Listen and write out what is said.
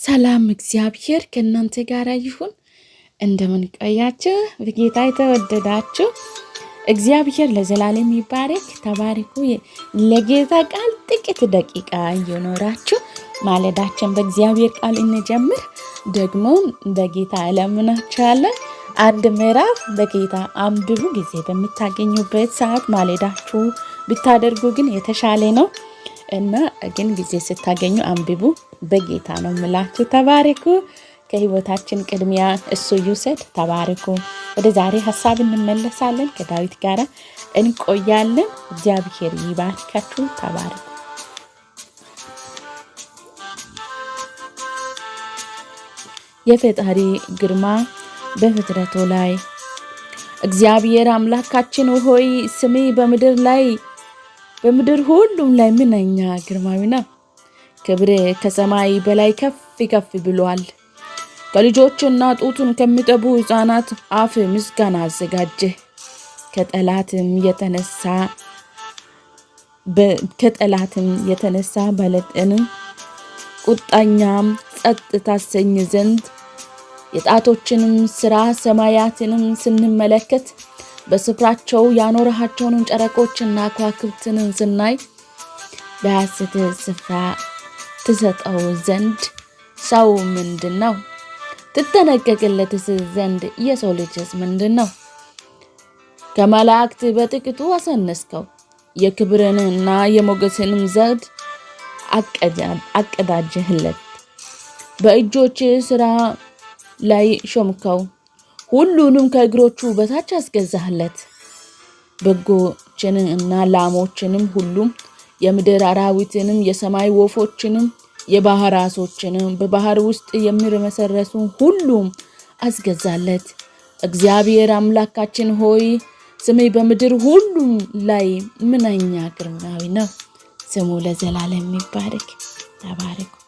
ሰላም እግዚአብሔር ከእናንተ ጋር ይሁን። እንደምን ቆያችሁ? በጌታ የተወደዳችሁ እግዚአብሔር ለዘላለም ይባረክ። ተባረኩ። ለጌታ ቃል ጥቂት ደቂቃ እየኖራችሁ ማለዳችን በእግዚአብሔር ቃል እንጀምር። ደግሞ በጌታ እለምናችኋለሁ፣ አንድ ምዕራፍ በጌታ አንብቡ። ጊዜ በምታገኙበት ሰዓት ማለዳችሁ ብታደርጉ ግን የተሻለ ነው እና ግን ጊዜ ስታገኙ አንብቡ። በጌታ ነው የምላችሁ። ተባረኩ። ከህይወታችን ቅድሚያ እሱ ይውሰድ። ተባረኩ። ወደ ዛሬ ሀሳብ እንመለሳለን። ከዳዊት ጋር እንቆያለን። እግዚአብሔር ይባርካችሁ። ተባረኩ። የፈጣሪ ግርማ በፍጥረቱ ላይ። እግዚአብሔር አምላካችን ሆይ፣ ስሜ በምድር ላይ፣ በምድር ሁሉም ላይ ምንኛ ግርማዊ ነው። ክብር ከሰማይ በላይ ከፍ ከፍ ብሏል። ከልጆችና ጡቱን ከሚጠቡ ሕፃናት አፍ ምስጋና አዘጋጀ። ከጠላትም የተነሳ ባለጠንም ቁጣኛም ጸጥ ታሰኝ ዘንድ፣ የጣቶችንም ስራ ሰማያትንም ስንመለከት፣ በስፍራቸው ያኖርሃቸውን ጨረቆችና ከዋክብትንም ስናይ፣ በሐሰት ስፍራ ትሰጠው ዘንድ ሰው ምንድን ነው? ትጠነቀቅለትስ ዘንድ የሰው ልጅስ ምንድን ነው? ከመላእክት በጥቂቱ አሳነስከው፣ የክብርንና የሞገስንም ዘውድ አቀዳጀህለት። በእጆችህ ሥራ ላይ ሾምከው፣ ሁሉንም ከእግሮቹ በታች አስገዛህለት። በጎችን እና ላሞችንም ሁሉ፣ የምድር አራዊትንም፣ የሰማይ ወፎችንም፣ የባህር ዓሦችንም፣ በባህር ውስጥ የሚርመሰረሱ ሁሉም አስገዛለት። እግዚአብሔር አምላካችን ሆይ፣ ስምህ በምድር ሁሉም ላይ ምንኛ ግርማዊ ነው። ስሙ ለዘላለም ይባረክ። ተባረኩ።